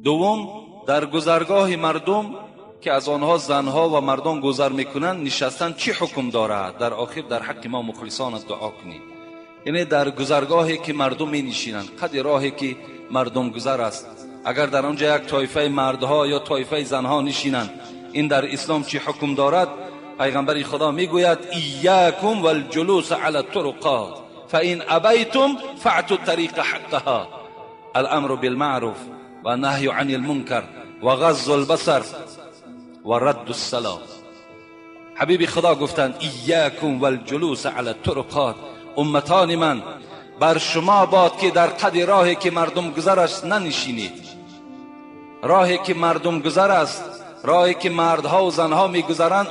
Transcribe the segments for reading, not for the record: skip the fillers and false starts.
دوم، در گذرگاه مردم که از آنها زنها و مردان گذر میکنند نشستن چی حکم دارد؟ در آخر در حق ما مخلصان دعا کنید. یعنی در گذرگاهی که مردم می نشینند، قد راهی که مردم گذر است، اگر در آنجا یک طایفه مردها یا طایفه زنها نشینند، این در اسلام چی حکم دارد؟ پیغمبر خدا میگوید ایاکم والجلوس علی الطرقات فإن ابیتم فاعطوا الطریق حقها. الامر بالمعروف و نهی عن المنکر و غض البصر و رد السلام. حبیب خدا گفتند ایاکم والجلوس علی الطرقات، امتان من بر شما باد که در قد راهی که مردم گذر است ننشینید. راهی که مردم گذر است، راهی که مردها و زنها میگذرند،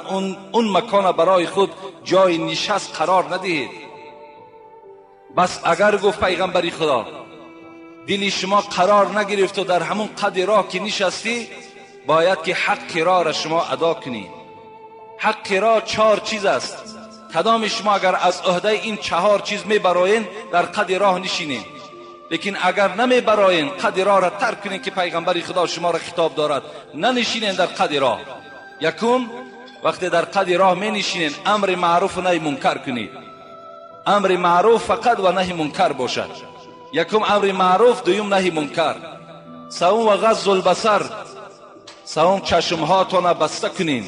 اون مکان برای خود جای نشست قرار ندهید. بس اگر گفت پیغمبر خدا دلی شما قرار نگرفت و در همون قد راه که نشستی، باید که حق راه را شما ادا کنی. حق راه 4 چیز است. کدام شما اگر از عهده این 4 چیز میبراین در قد راه نشینین، لیکن اگر نمیبراین قد راه را ترک کنین که پیغمبر خدا شما را خطاب دارد، ننشینین در قد راه. یکم، وقتی در قد راه می نشینین امر معروف و نهی منکر کنید. امر معروف فقط و نهی منکر باشد. یکم امر معروف، دوم نهی منکر. سوم و غض البصر، سوم چشمهاتون بسته کنین.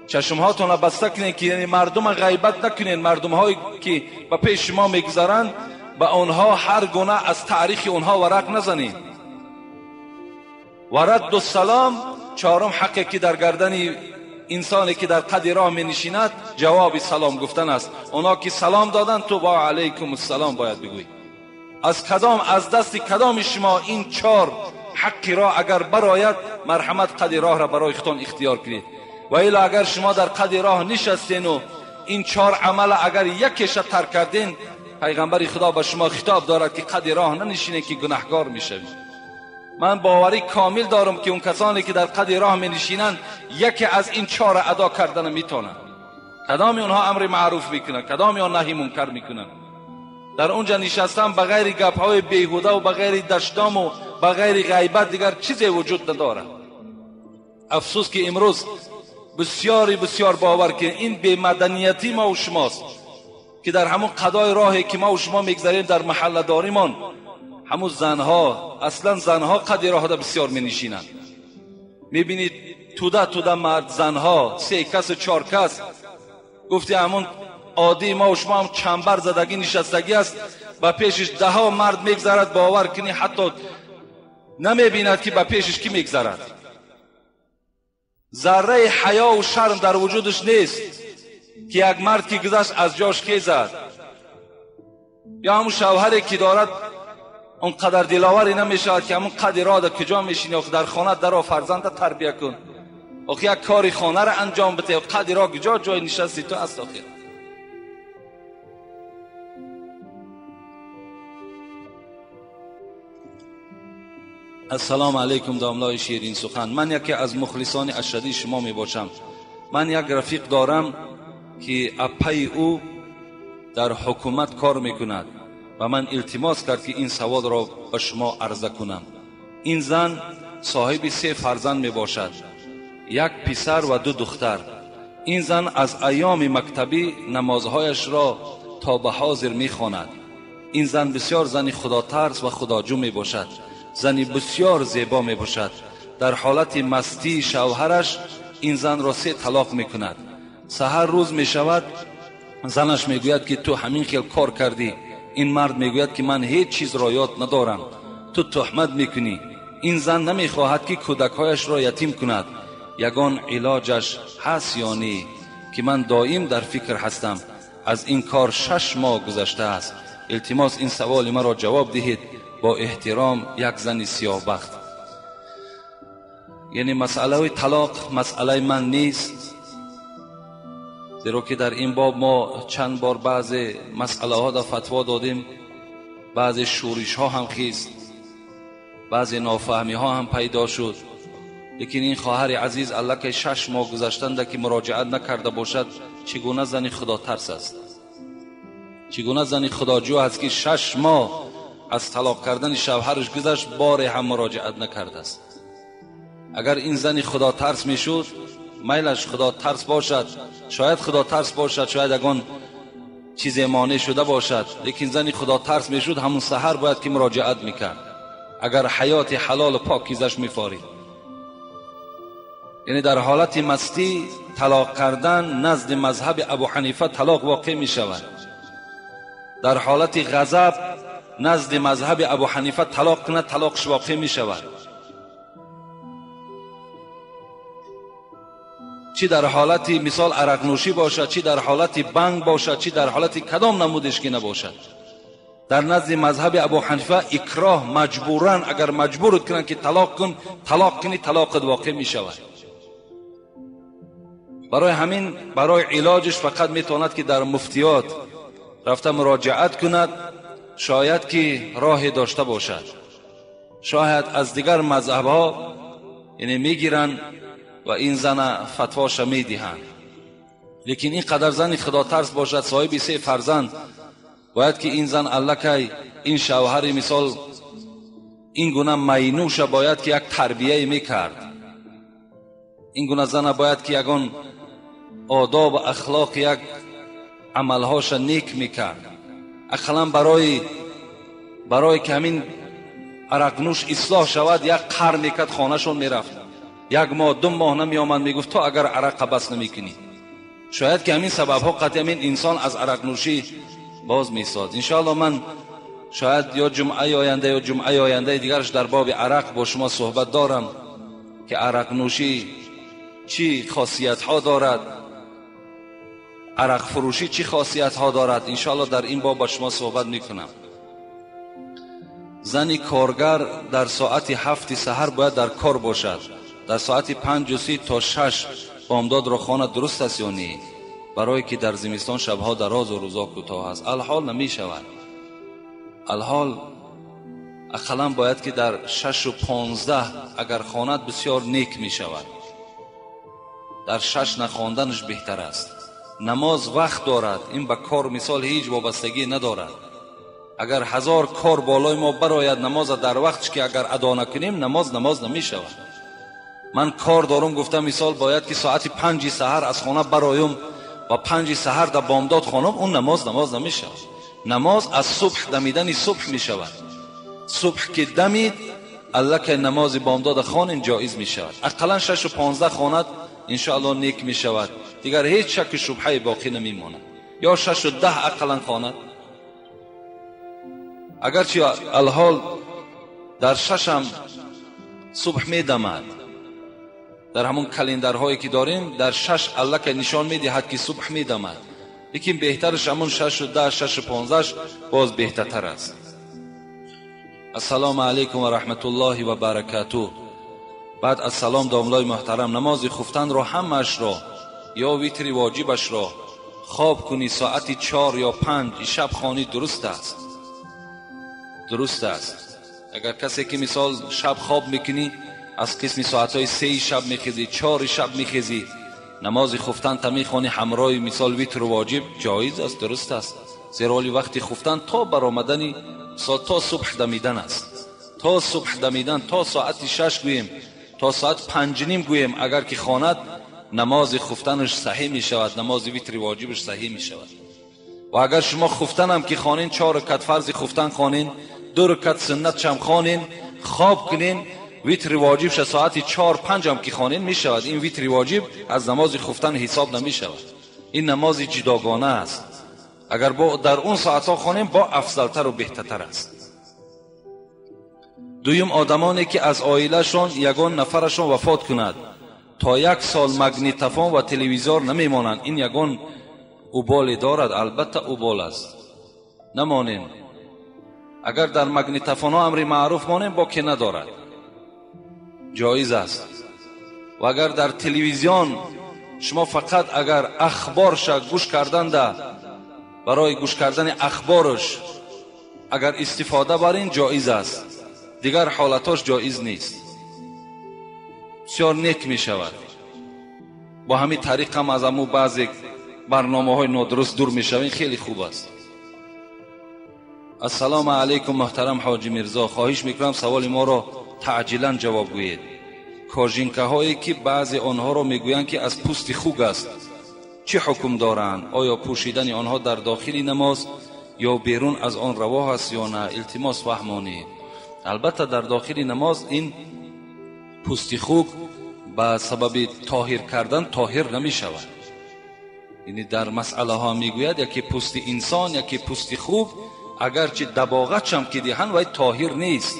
چشمهاتون بسته کنین که یعنی مردم غیبت نکنین. مردم هایی که به پیش شما میگذرند به آنها هر گونه از تاریخ آنها ورق نزنین. و رد السلام، چهارم حقی که در گردن انسانی که در قد راه می نشیند جواب سلام گفتن است. اونا که سلام دادن تو با علیکم السلام باید بگویی. از کدام، از دست کدام شما این 4 حق راه اگر براید، مرحمت قد راه را برای خودتان اختیار کنید. و الا اگر شما در قد راه نشستین و این 4 عمل اگر یکیش ترک کردین، پیغمبر خدا به شما خطاب دارد که قد راه ننشینید که گناهگار میشوید. من باوری کامل دارم که اون کسانی که در قد راه می نشینند یکی از این 4 ادا کردن میتونند. کدام اونها امر معروف میکنن، کدام اونها نهی منکر میکنن. در اونجا نشستن بغیر گپ های بیهوده و بغیر دشنام و بغیر غیبت دیگر چیزی وجود ندارد. افسوس که امروز بسیاری بسیار باور که این بی‌مدنیتی ما و شماست که در همون قضای راهی که ما و شما میگذریم در محله داریمان، همون زنها، اصلا زنها قد راه دا بسیار می نشینند. میبینید توده توده مرد زنها، 3 کس و 4 کس، گفتی همون عادی ما و شما هم چنبر زدگی نشستگی است، با پیشش 10 مرد میگذرد، باور کنی حتی نمیبیند که با پیشش کی میگذرد. ذره حیا و شرم در وجودش نیست که یک مرد که گذشت از جاش خیزد، یا همون شوهری که دارد اونقدر دلاوری نمیشود که همون قد راه در کجا میشینی، آخه در خانه در فرزند تربیه کن، آخه یک کاری خانه را انجام بده، قد راه کجا جای نشستی تو است آخه. السلام علیکم داملای شیرین سخن. من یکی از مخلصان اشدی شما می باشم. من یک رفیق دارم که اپای او در حکومت کار میکند و من التماس کرد که این سوال را به شما عرضه کنم. این زن صاحب 3 فرزند می باشد، 1 پسر و 2 دختر. این زن از ایام مکتبی نمازهایش را تا به حاضر می خواند. این زن بسیار زن خداترس و خداجو می باشد، زنی بسیار زیبا می باشد. در حالت مستی شوهرش این زن را 3 طلاق می کند. سحر روز می شود، زنش می گوید که تو همین خیل کار کردی. این مرد می گوید که من هیچ چیز را یاد ندارم، تو تهمت می کنی. این زن نمی خواهد که کودکهایش را یتیم کند. یگان علاجش هست یا نی که من دائم در فکر هستم. از این کار 6 ماه گذشته است. التماس این سوال مرا جواب دهید. با احترام، یک زن سیاه بخت. یعنی مسئله طلاق مسئله من نیست، زیرا که در این باب ما چند بار بعض مسئله ها در فتوا دادیم، بعض شورش ها هم خیست، بعض نافهمی ها هم پیدا شد. لیکن این خواهر عزیز الله که 6 ماه گذشتند که مراجعت نکرده باشد، چگونه زن خدا ترس است، چگونه زن خداجو است که 6 ماه از طلاق کردن شوهرش گذشت، باری هم مراجعت نکرده است. اگر این زنی خدا ترس میشد، میلش خدا ترس باشد، شاید خدا ترس باشد، شاید اگان چیز مانع شده باشد، لیکن زنی خدا ترس میشد همون سحر باید که مراجعت میکرد، اگر حیات حلال و پاکیزش میفارید. یعنی در حالت مستی طلاق کردن نزد مذهب ابو حنیفه طلاق واقع می شود. در حالت غضب نزد مذهب ابو حنیفه طلاق کند، طلاقش واقع می شود. چی در حالت مثال عرق نوشی باشد، چی در حالت بنگ باشد، چی در حالت کدام نمودش که نباشد، در نزد مذهب ابو حنیفه اکراه مجبورا، اگر مجبورت کنند که طلاق کن، طلاق کنی، طلاقت واقع می شود. برای همین برای علاجش فقط میتواند که در مفتیات رفته مراجعت کند، شاید که راه داشته باشد، شاید از دیگر مذهب ها یعنی میگیرن و این زن فتواش میدهند. لیکن این قدر زن خدا ترس باشد، صاحب 3 فرزند، باید که این زن الکی این شوهر مثال این گونه مینوش باید که یک تربیه میکرد. این گونه زن باید که یگان آداب و اخلاق یک عملهاش نیک میکرد. اقلا برای که همین عرق نوش اصلاح شود یک قر میکرد، خانهشون میرفت، 1 ماه 2 ماه نمیآمد، میگفت تو اگر عرق بس نمیکنی. شاید که همین سبب ها قطعی همین انسان از عرق نوشی باز میساد. انشاءالله من شاید یا جمعه آینده یا جمعه آینده دیگرش در باب عرق با شما صحبت دارم که عرق نوشی چی خاصیت ها دارد، عرق فروشی چی خاصیت ها دارد. انشاءالله در این باب با شما صحبت میکنم. زنی کارگر در ساعت 7 سحر باید در کار باشد، در ساعت 5:30 تا 6 بامداد را خواند، درست است یا نه؟ برای که در زمستان شبها دراز و روزا کوتاه است. الحال نمی شود. الحال اقلا باید که در 6:15 اگر خواند بسیار نیک می شود. در 6 نخواندنش بهتر است. نماز وقت دارد، این به کار مثال هیچ وابستگی ندارد. اگر 1000 کار بالای ما براید، نماز در وقتش که اگر ادا نکنیم نماز نمی شود. من کار دارم، گفتم مثال باید که ساعت 5 سحر از خانه برایم و 5 سحر در بامداد خانم، اون نماز نمی شود. نماز از صبح دمیدن صبح می شود. صبح که دمید الله که نماز بامداد خوانین جایز می شود. اقلا 6:15 خواند انشاءالله نیک می شود، دیگر هیچ شک شبهه باقی نمی ماند. یا 6:10 اقلا خواند. اگرچه الحال در 6 هم صبح می دمد، در همون کلندرهایی که داریم در 6 الله که نشان می دهد که صبح می دمد، لیکن بهترش همون 6:10 6:15 باز بهترتر است. السلام علیکم و رحمت الله و برکاته. بعد از سلام داملای محترم، نماز خفتن را همش را یا ویتری واجبش را خواب کنی ساعت 4 یا 5 شب خوانی درست است؟ درست است. اگر کسی که مثال شب خواب میکنی از قسم ساعتهای 3 شب میخیزی، 4 شب میخیزی، نماز خفتن تا میخوانی همراه مثال ویتر واجب جایز است، درست است. زیرا ولی وقتی خفتن تا برآمدن تا صبح دمیدن است، تا صبح دمیدن تا ساعت 6 گوییم، تا ساعت 5:30 گوییم، اگر که خواند نماز خفتنش صحیح می شود، نماز ویتر واجبش صحیح می شود. و اگر شما خفتن هم که خوانین، 4 رکعت فرض خفتن خوانین، 2 رکعت سنت چم خوانین، خواب کنین، ویتر واجبش ساعت 4-5 هم که خوانین می شود. این ویتر واجب از نماز خفتن حساب نمی شود، این نماز جداگانه است. اگر با در اون ساعت ها خوانیم با افضلتر و بهترتر است. دویم، آدمانی که از عائله‌شان یگان نفرشان وفات کند تا 1 سال مگنیتفون و تلویزیون نمیمانند، این یگان اوبال دارد؟ البته اوبال است، نمانیم. اگر در مگنیتفون ها امر معروف مانیم با که ندارد، جایز است. و اگر در تلویزیون شما فقط اگر اخبارش گوش کردن ده، برای گوش کردن اخبارش اگر استفاده برین جایز است، دیگر حالتاش جایز نیست. بسیار نیک می شود. با همین طریق هم از امو بعضی برنامه های نادرست دور می شوین، خیلی خوب است. Ассалому алайкум муҳтарам Ҳоҷи Мирзо, хоҳиш мекунам саволи моро таъҷилан ҷавоб гӯед. Кожинкаҳое ки баъзе онҳоро мегӯянд ки аз пӯсти хук аст, чӣ ҳукм доранд? Оё пӯшидани онҳо дар дохили намоз ё берун аз он раво ҳаст ё на? Илтимос фаҳмонед. Албатта дар дохили намоз ин пӯсти хук ба сабаби тоҳир кардан тоҳир намешавад. Яъне дар масъалаҳо мегӯяд яке пӯсти инсон, яке пӯсти хук, агарчи дабоғатшам ки диҳанд вай тоҳир нест.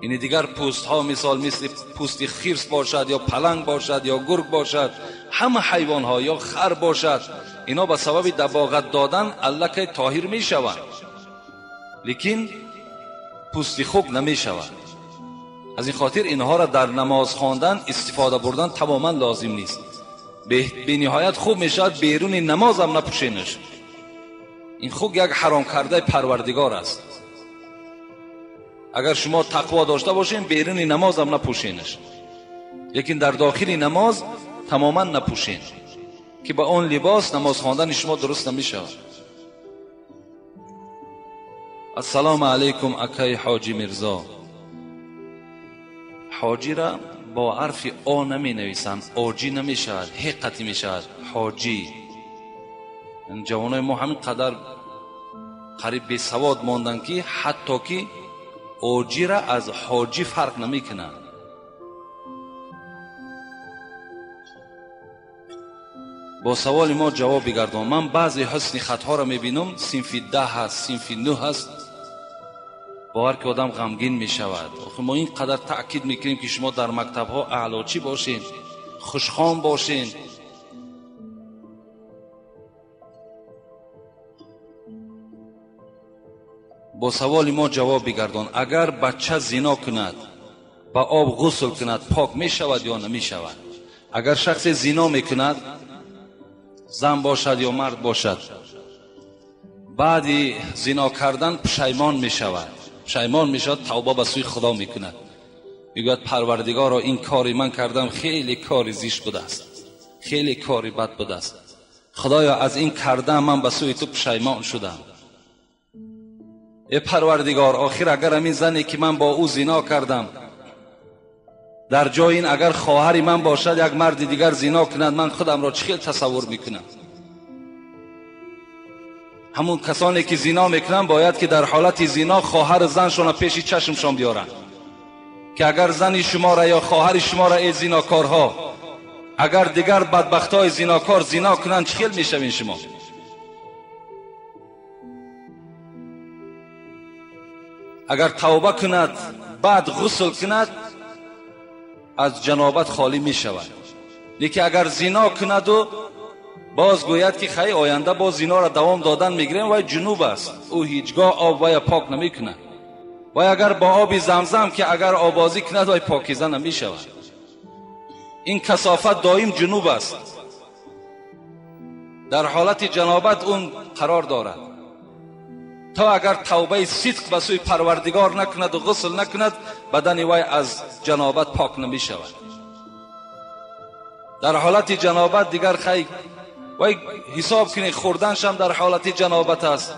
Яъне дигар пӯстҳо мисол мисли пӯсти хирс бошад ё паланг бошад ё гург бошад, ҳама ҳайвонҳо ё хар бошад, ино ба сабаби дабоғат додан аллакай тоҳир мешаванд, лекин пӯсти хук намешавад. Аз ин хотир инҳоро дар намоз хондан истифода бурдан тамоман лозим нест. Бениҳоят хуб мешавад беруни намозам напӯшенаш. Ин хук як ҳаром кардаи Парвардигор аст. Агар шумо тақво дошта бошед, беруни намозам напӯшенаш, лекин дар дохили намоз тамоман напӯшен, ки ба он либос намоз хондани шумо дуруст намешавад. Ассалому алайкум акай Ҳоҷи Мирзо. Ҳоҷира бо ҳарфи о наменависанд, оҷӣ намешавад, ҳе қатъӣ мешавад. Ҳоҷӣ. Ҷавонои мо ҳамин қадар қариб бесавод монданд, ки ҳатто ки оҷира аз ҳоҷӣ фарқ намекунанд. Бо саволи мо ҷавоб бигардон. Ман баъзе ҳусни хатҳоро мебинам, синфи 10 ҳаст, синфи 9 ҳаст, бовар ки одам ғамгин мешавад. Охир мо ин қадар таъкид мекунем, ки шумо дар мактабҳо аълочӣ бошед, хушхон бошед. Бо саволи мо ҷавоб бигардон. Агар бача зино кунад, ба об ғусл кунад, пок мешавад ё намешавад? Агар шахсе зино мекунад, зан бошад ё мард бошад, баъди зино кардан пушаймон мешавад, пушаймон мешавад, тавба ба сӯи Худо мекунад, мегӯяд Парвардигоро, ин кори ман кардам хеле кори зишт будааст, хеле кори бад будааст, Худоё аз ин кардам ман ба сӯи ту пушаймон шудам. Э Парвардигор, охир агар ҳамин зане ки ман бо ӯ зино кардам, дар ҷои ин агар хоҳари ман бошад, як марди дигар зино кунад, ман худамро чӣ хел тасаввур мекунам? Ҳамун касоне ки зино мекунанд бояд ки дар ҳолати зино хоҳар заншонро пеши чашмшон биёранд, ки агар зани шуморо ё хоҳари шуморо, эй зинокорҳо, агар дигар бадбахтҳои зинокор зино кунанд, чӣ хел мешавед шумо? Агар тавба кунад, баъд ғусл кунад, аз ҷанобат холӣ мешавад. Лекин агар зино кунаду боз гӯяд ки хай оянда боз зиноро давом додан мегирем, вай ҷунуб аст, ӯ ҳеҷ гоҳ об вая пок намекунад. Вай агар бо оби замзам ки агар обозӣ кунад, вай покиза намешавад. Ин касофат доим ҷунуб аст, дар ҳолати ҷанобат он қарор дорад. То агар тавбаи сидқ ба сӯи Парвардигор накунад ва ғусл накунад, бадани вай аз ҷанобат пок намешавад. Дар ҳолати ҷанобат дигар хай вай ҳисоб кунед, хӯрданшам дар ҳолати ҷанобат аст,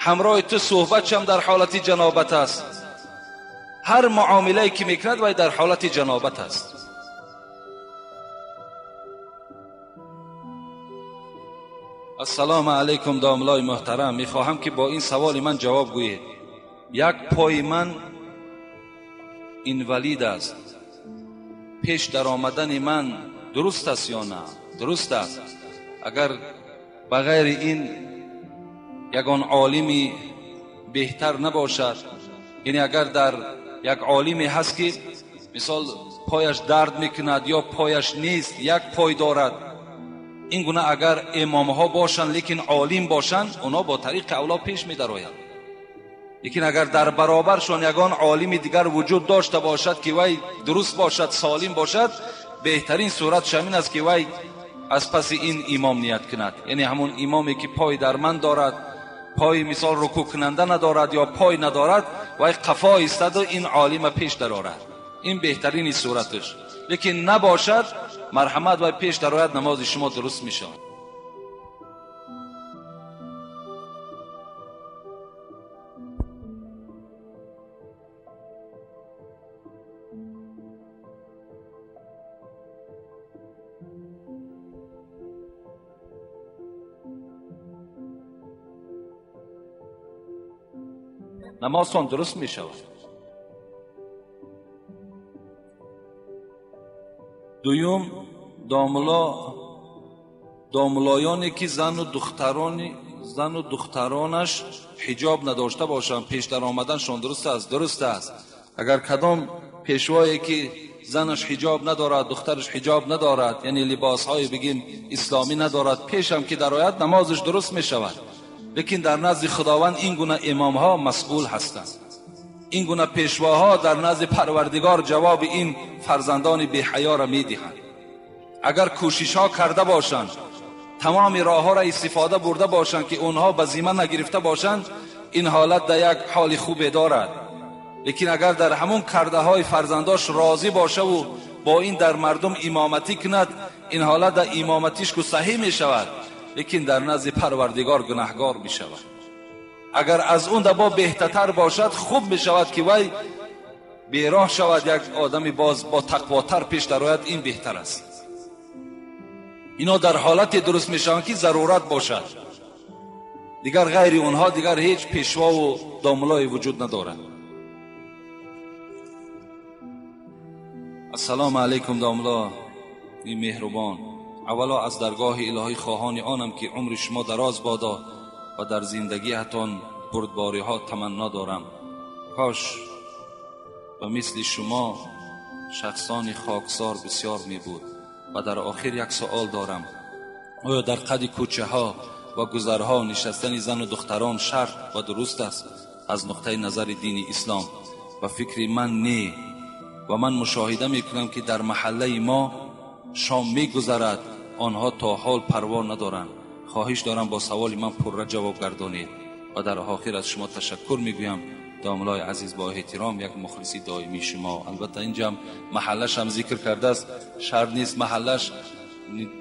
ҳамроҳи ту суҳбатшам дар ҳолати ҷанобат аст, ҳар муомилае ки мекунад вай дар ҳолати ҷанобат аст. Ассалому алайкум домлои муҳтарам, мехоҳам ки бо ин саволи ман ҷавоб гӯед. Як пои ман инвалид аст, пеш даромадани ман дуруст аст ё на? Дуруст аст. Агар ба ғайри ин ягон олими беҳтар набошад, яъне агар дар як олиме ҳаст ки мисол пояш дард мекунад ё пояш нест, як пой дорад, ин гуна агар имомҳо бошанд лекин олим бошанд, онҳо бо тариқи авло пеш медароянд. Лекин агар дар баробаршон ягон олими дигар вуҷуд дошта бошад ки вай дуруст бошад, солим бошад, беҳтарин суратш ҳамин аст ки вай аз паси ин имом ният кунад. Яъне ҳамон имоме ки пой дарманд дорад, пой мисол рукӯъ кунанда надорад ё пой надорад, вай қафо истаду ин олима пеш дарорад. Ин беҳтарини сураташ. Лекин набошад, марҳамат вай пеш дарояд, намози шумо дуруст мешавад. Намозтон дуруст мешавад. Дуюм, домлоёне ки зану духтаронаш ҳиҷоб надошта бошанд, пеш дар омаданшон дуруст аст? Дуруст аст. Агар кадом пешвое ки занаш ҳиҷоб надорад, духтараш ҳиҷоб надорад, яъне либосҳои бигим исломӣ надорад, пешам ки дарояд намозаш дуруст мешавад. Лекин дар назди Худованд ин гуна имомҳо масъул ҳастанд. Ин гуна пешвоҳо дар назди Парвардигор ҷавоби ин фарзандони беҳаёро медиҳанд. Агар кӯшишҳо карда бошанд, тамоми роҳҳоро истифода бурда бошанд ки онҳо ба зимма нагирифта бошанд, ин ҳолат дар як ҳоли хубе дорад. Лекин агар дар ҳамон кардаҳои фарзандош розӣ бошаву бо ин дар мардум имоматӣ кунад, ин ҳолат дар имоматиш ку саҳеҳ мешавад, лекин дар назди Парвардигор гунаҳгор мешавад. Агар аз он дабо беҳтартар бошад, хуб мешавад ки вай бероҳ шавад, як одами боз бо тақвотар пеш дарояд, ин беҳтар аст. Ино дар ҳолате дуруст мешаванд ки зарурат бошад. Дигар ғайри онҳо дигар ҳеҷ пешвову домлое вуҷуд надорад. Ассалому алайкум домло и меҳрубон. Аввало аз даргоҳи илоҳӣ хоҳони онам ки умри шумо дароз бодо ва дар зиндагиатон бурдбориҳо таманно дорам. Кош ба мисли шумо шахсони хоксор бисёр мебуд. Ва дар охир як суол дорам. Оё дар қади кӯчаҳо ва гузарҳо нишастани зану духтарон шарт ва дуруст аст аз нуқтаи назари дини ислом? Ба фикри ман не. Ва ман мушоҳида мекунам ки дар маҳаллаи мо шом мегузарад, онҳо то ҳол парво надоранд. Хоҳиш дорам бо саволи ман пурра ҷавоб гардонед. Ва дар охир аз шумо ташаккур мегӯям. Домлои азиз, бо эҳтиром, як мухлиси доимии шумо. Албатта инҷам маҳаллаш ҳам зикр кардааст, шарт нест маҳаллаш,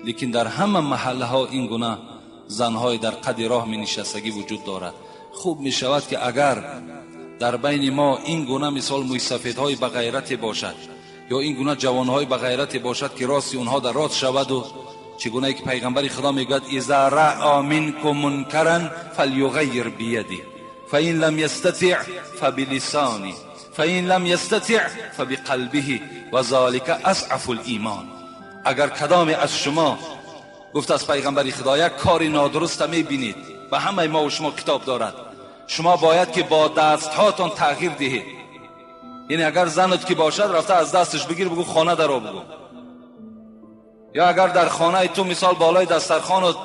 лекин дар ҳама маҳаллаҳо ин гуна занҳои дар қади роҳ менишастагӣ вуҷуд дорад. Хуб мешавад ки агар дар байни мо ин гуна мисол мӯйсафедҳои ба ғайрате бошад ё ин гуна ҷавонҳои ба ғайрате бошад ки рости онҳо дар рост шаваду чӣ гунае ки пайғамбари Худо мегӯяд: иза раъа минкум мункаран фалюғайир бияди фаин лам ястатиъ фабилисани фаин лам ястатиъ фабиқалбиҳи ва золика асъафу лимон. Агар кадоме аз шумо, гуфт аз пайғамбари Худо, як кори нодуруста мебинед, ба ҳамаи мо ва шумо китоб дорад, шумо бояд ки бо дастҳоятон тағйир диҳед. Яъне агар занат ки бошад, рафта аз дасташ бигир, бигӯ хона даро бигӯ. Ё агар дар хонаи ту мисол болои дастархонат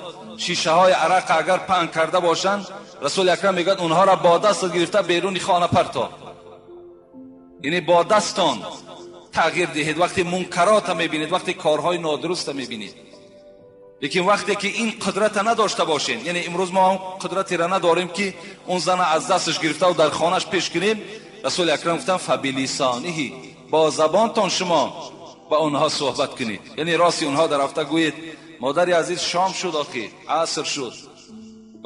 шишаҳои арақ агар паҳн карда бошанд, Расули Акрам мегӯяд онҳоро бо дастат гирифта беруни хона парто. Яъне бо дастон тағйир диҳед вақте мункарота мебинед, вақте корҳои нодуруста мебинед. Лекин вақте ки ин қудрата надошта бошем, яъне имрӯз мо он қудратеро надорем ки он зана аз дасташ гирифтаву дар хонаш пеш кунем, Расули Акрам гуфтанд фабилисониҳи, бо забонтон шумо ба онҳо суҳбат кунед. Яъне рости онҳо дар рафта гӯед: модари азиз, шом шуд, охи аср шуд,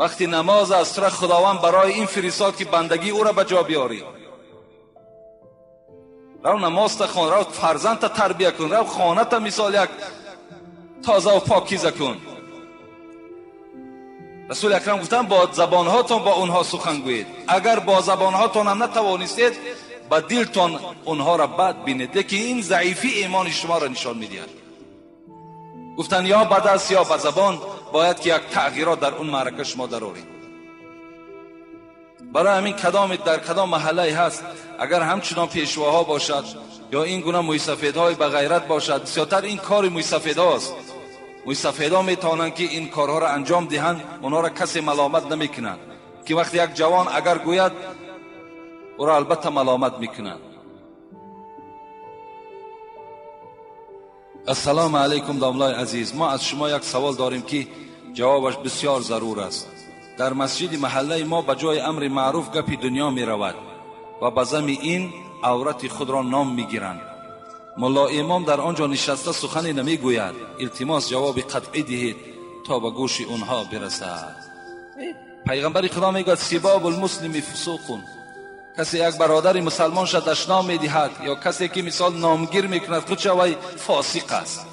вақти намоз аст, тура Худованд барои ин фиристод ки бандагии ӯро ба ҷо биёрӣ. Рав намозта хон, рав фарзандта тарбия кун, рав хоната мисол як тоза ва покиза кун. Расули Акрам гуфтанд бо забонҳотон бо онҳо сухан гӯед. Агар бо забонҳотон ҳам натавонистед, ба дилтон онҳоро бад бинед, лекин ин заифии имони шуморо нишон медиҳад. Гуфтанд ё ба даст ё ба забон бояд ки як тағйирот дар он маърака шумо дароред. Барои ҳамин кадоме дар кадом маҳаллае ҳаст, агар ҳамчунон пешвоҳо бошад ё ин гуна мӯйсафедҳои ба ғайрат бошад, бисёртар ин кори мӯйсафедҳост. Мӯйсафедҳо метавонанд ки ин корҳоро анҷом диҳанд, онҳоро касе маломат намекунанд. Ки вақте як ҷавон агар гӯяд, ӯро албатта маломат мекунанд. Ассалому алайкум домлои азиз, мо аз шумо як савол дорем ки ҷавобаш бисёр зарур аст. Дар масҷиди маҳаллаи мо ба ҷои амри маъруф гапи дунё меравад ва ба зами ин аврати худро ном мегиранд. Мулло имом дар он ҷо нишаста сухане намегӯяд. Илтимос ҷавоби қатъӣ диҳед то ба гӯши онҳо бирасад. Пайғамбари Худо мегӯяд: сибобу лмуслими фусуқун. Касе як бародари мусалмонша дашном медиҳад ё касе ки мисол номгир мекунад, худша вай фосиқ аст.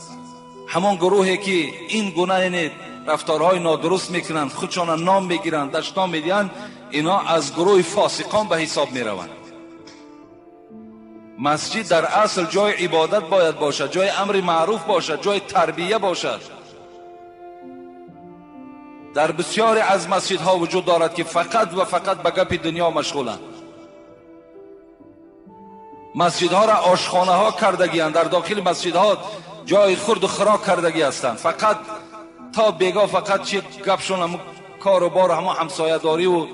Ҳамон гурӯҳе ки ин гуна яъне рафторҳои нодуруст мекунанд, худшона ном мегиранд, дашном медиҳанд, اینا از گروه فاسقان به حساب می روند. مسجد در اصل جای عبادت باید باشد، جای امر معروف باشد، جای تربیه باشد. در بسیاری از مسجدها وجود دارد که فقط و فقط به گپ دنیا مشغولند. مسجدها را آشخانه ها کردگی اند، در داخل مسجدها جای خورد و خوراک کردگی هستند. فقط تا بیگاه فقط چی گپشون هم کار و بار همه همسایه داری و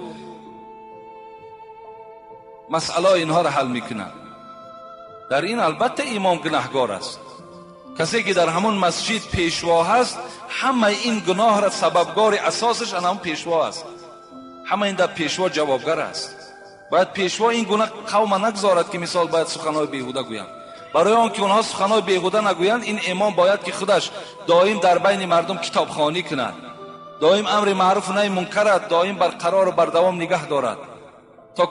مسئله اینها را حل میکنند. در این البته امام گناهگار است. کسی که در همون مسجد پیشوا هست، همه این گناه را سببگار اساسش همون پیشوا است. همه این در پیشوا جوابگر است. باید پیشوا این گونه قوم نگذارد که مثال باید سخنهای بیهوده گویند. برای آن که اونها سخنهای بیهوده نگویند، این امام باید که خودش دائم در بین مردم کتابخوانی کند، دائم امر معروف و نهی منکر دائم برقرار و بردوام نگه دارد. تا